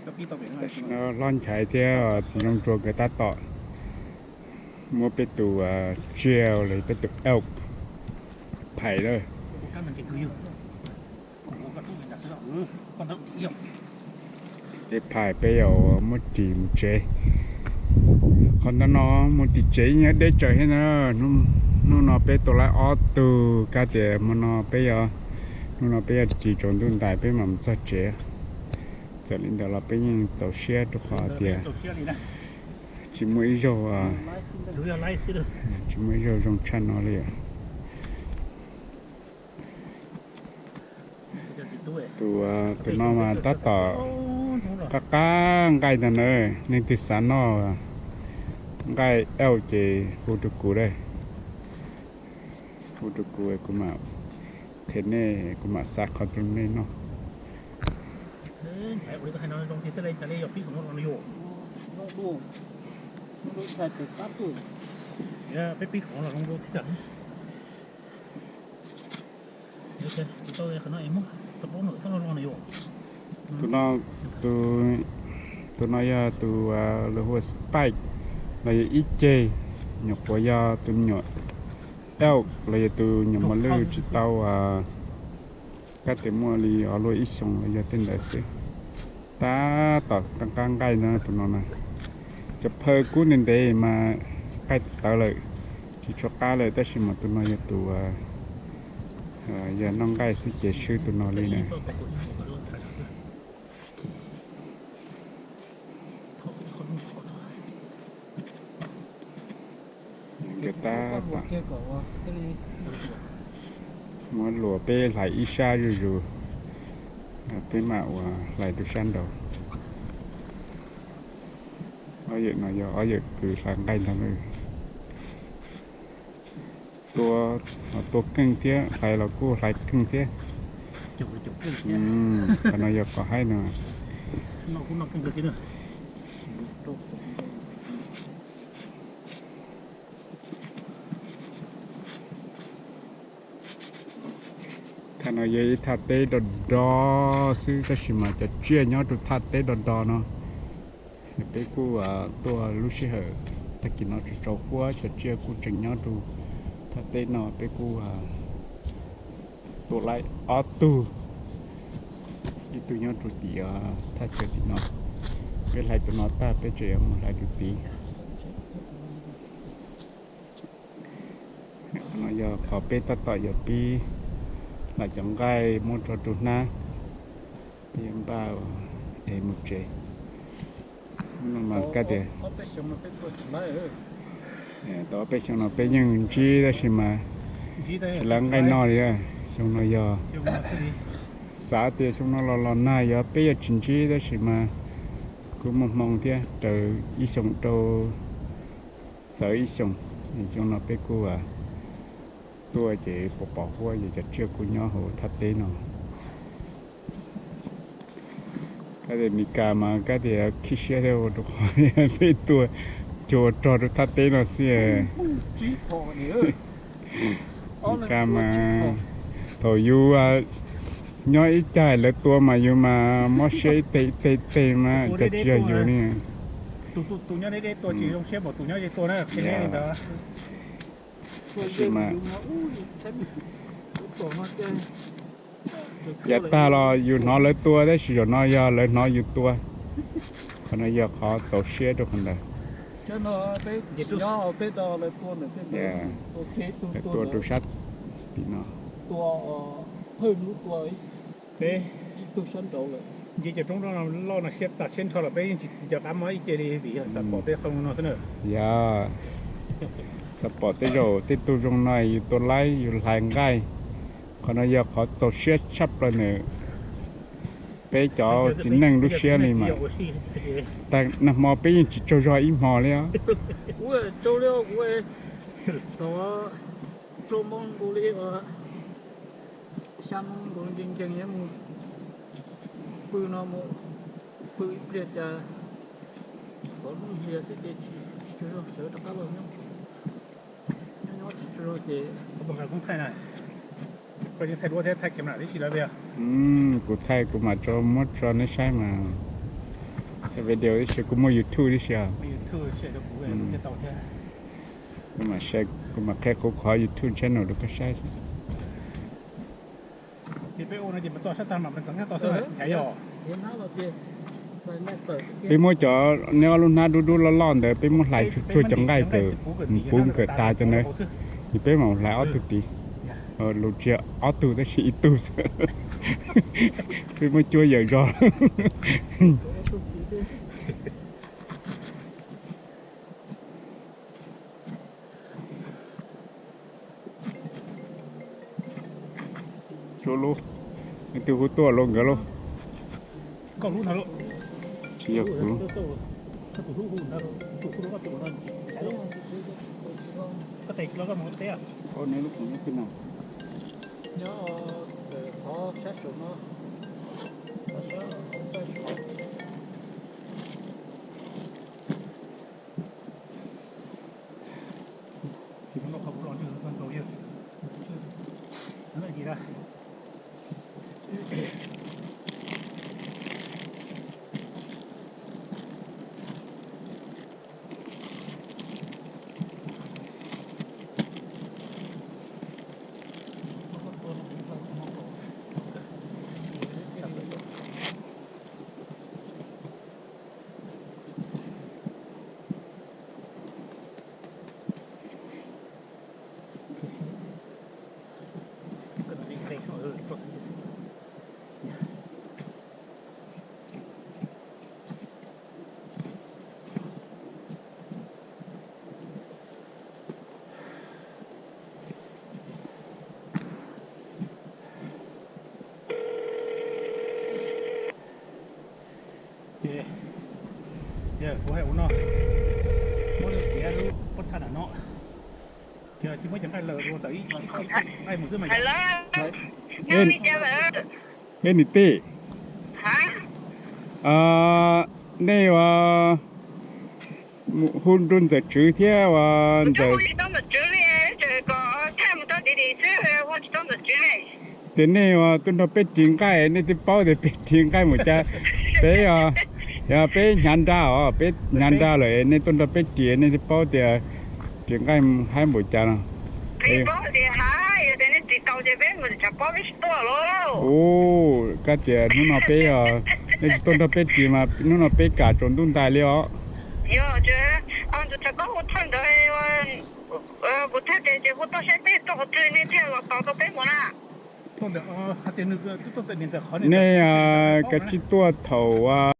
Tam sim no Hlob Nchaiv thiab txiv Zoo Tsua nkawd tab tom muab peb tus tsiaj los peb tus elk phais lawm. Peb phais peb yuav muab ris mus tsev. Qhov ntawm no mus tim tsev yeej deb tsawv thiab na. Hnub no peb tua laib ob tug, kab tias hmo no peb yuav, hnub no peb yuav ris tsaus ntuj ntais peb mam mus txog tsev. Txawm li ntawd los peb yeej txaus siab rau qhov tias tsis muaj ib zaug, tsis muaj ib zaug zoo tshaj no li. Tus, tus no mas tab tom qab qab nqaij ntag na. Leej twg xav noj nqaij elk ces hu rau kuv, hu rau kuv, kuv mam qhia nej, kuv mam xa qhov rau nej noj. Tus no, tus no yog tus lawv hu ua spike los yog ib ceg, nyuam qhuav yog tus me nyuam elk los yog tus nyuam mos lwj tsis tau, kab tias muaj li ob luaj ib xyoos los yog tej ntawd xwb. Tab tom qab qab nqaij no tus no na. Cov phaw kub ntev ntev mas qaij tawv lawm, tsis tshua qab lawm, tab sis mas tus no yog tus, yog noj nqaij xwb ces swb tus no li na. Nkawd tab tom muab luas peb hlais ib sab zuj zus, peb mam ua hlais rau sab nraud. Ob yawm no yog ob yawm kws hlais nqaij ntag na. Tua, tua keej thiab hlais los kuj hlais keej thiab. Qhov no yog qhov haib no. Thaj no yog ib thaj teb do do xwb, tab sis mas cov tsiaj nyob rau thaj teb do do no, peb kuj tuaj lub sij hawm tag kis no tsaus tsaus huab cov tsiaj kuj tseem nyob rau thaj teb no, peb kuj tua laib ob tug, ib tug nyob rau tim thaj chaw tim no. Peb hlais tus no tag peb tseem yuav mus hlais tus tid. No yog qhov peb tab tom yuav pib hlais cov nqaij muab tso rau hnab, peb yuav npaj es mus tsev. Hnub no mas kab tias tau ob peb xyoo no peb yeej ntsib tab sis mas tsis lawv nqaij noj li. Xyoo no yog xav tias xyoo no los los nag yog peb yuav tsis ntsib tab sis mas kuj muaj hmoo thiab, raws ib xyoos rau txawv ib xyoos. Xyoo no peb kuj tuaj ces pom pom huab ces cov tsiaj kuj nyob hauv thaj teb no. Kab tias Meskas mas kab tias khib siab thiab ua rau qhov peb tuaj cuag rog rau thaj teb no xwb. Meskas mas thaum yus nyob ib cag lawv tua mas yus mas mob siab ib teg ib teg ib teg mas cov tsiaj yus li. Tab sis mas yav tag los yus hnov lawv tua tab sis zaum no yog lawv hnov yus tua. Qhov no yog qhov txaus siab rau qhov ntawd. Lawv tua rau sab tim no. Nce cov roob loj no siab tas siab nrho los peb yeej tsis nco qab mob ib ce li vim yog xav pom tej qhov no xwb na. Yog xav pom tej zaum tej tug zoo no yus tua laib yus hlais nqaij. Qhov no yog qhov txaus siab tshaj plaws ntawm peb cov txiv neej lub siab li mas. Tag nag hmo peb yeej tsis tsaug zog ib hmo li os. Xya moo nkaus nkees nkees yuav mus pw no mus pw ib pliag cas pov hnub hlias xwb ces tsis tsaug zog sawv rov qab los nyob. Nyob nyob tsis tsaug zog ces koj yeej thaij duab thiab thaij camera tib si lawm tiag. Kuv thaij kuv mam tso muab tso neb saib mas. Video tib si, kuv muaj YouTube tib si. Kuv mam share, kuv mam qhia qhov YouTube channel rau koj saib. Peb muab cov, neb ob lub hnab dub dub loj loj ntawd peb muab hlais tsuag tsuag cov nqaij kawm, puv kawm tas cov ntawd, es peb mam hlais ob tug tid. Los tsis yog ob tug tab sis ib tug xwb. Peb muab cuab yawm zog. Tshuav lub, leej twg hu tuaj los nkawd lub. Tsis yog kuv lub. Ces yog kuv hais ua no, muab txiav lub pob txha nram no, ces muab cov nqaij lawm ua tawm ib, ib nqaij mus xwb mas yog. Peb niam tij, nej ua hu rau Ntxawm Tswv thiab ua Ntxawm. Tias nej ua tuaj nrog peb ris nqaij, nej twb paub tias peb ris nqaij mus cas. Peb, yog peb hnyav nra os, peb hnyav nra lawm nej tuaj nrog peb ris, nej twb paub tias ris nqaij haib npaum cas no. Ua, koj tias hnub no peb, nej tsis tuaj nrog peb ris mas hnub no peb kam tsaus ntuj ntais li os. Nej kav tsij tuaj thaum